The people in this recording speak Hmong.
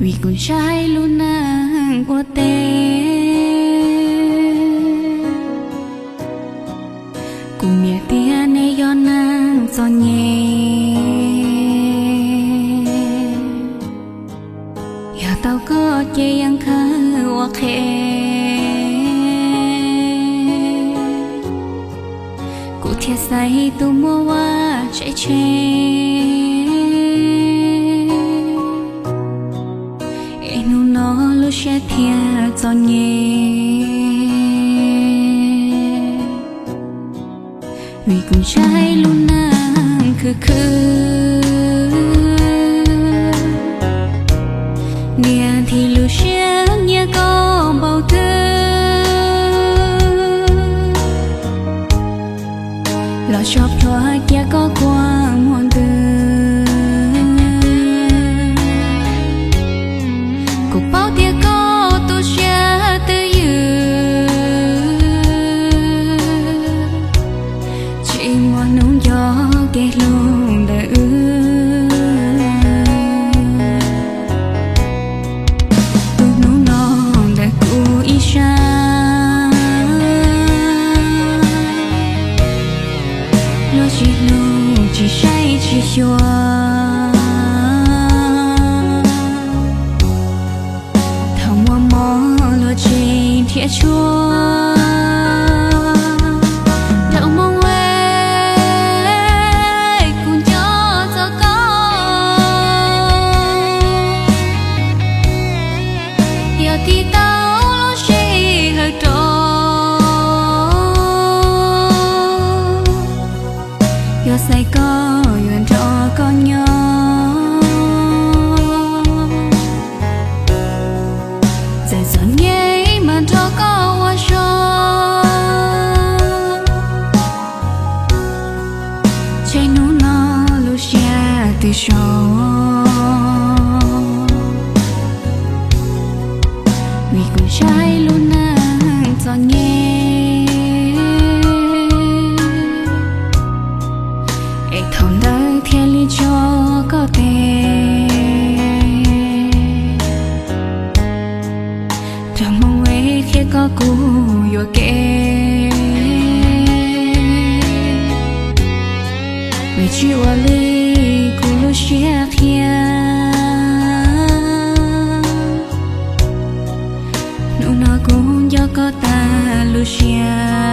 Vim kuv ntshai lub neej ua teb, kuv niam tias nej yog neeg txom nyem, yog tau koj ces yeej khaws ua qhev. Kuv thiaj xaiv tus muaj vaj tsev tshe, es hnub no lub siab thiaj txom nyem. Vim kuv ntshai lub neej khwv khwv, niam thiab lub siab nyiam koj npaum twg, los tso plhuav cia koj kua muag ntws. Kuv paub tias koj tu siab twj ywm, tsis muaj hnub nco kev hlub ntawm wb. Tus hnub no ntawm kuv ib sab, luag tsis hlub tsis saib tsis xyuas. Thaum muaj mob luag tsis nrhiav tshuaj, nraug moog es kuv nco txog koj. Yog tig tau lub sij hawm rov, yuav xaiv koj yuav nrog koj nyob. Txawm txom nyem mas nrog koj ua zog, tseg hnub no lub siab twb so. Vim kuv ntshai lub neej txom nyem, es thaum ntawd thiaj li tso koj tes. Nraug moog es qhia koj kuv yuam kev, vim tsis ua li kuv lub siab qhia. Hnub no kuv nco koj tas lub siab,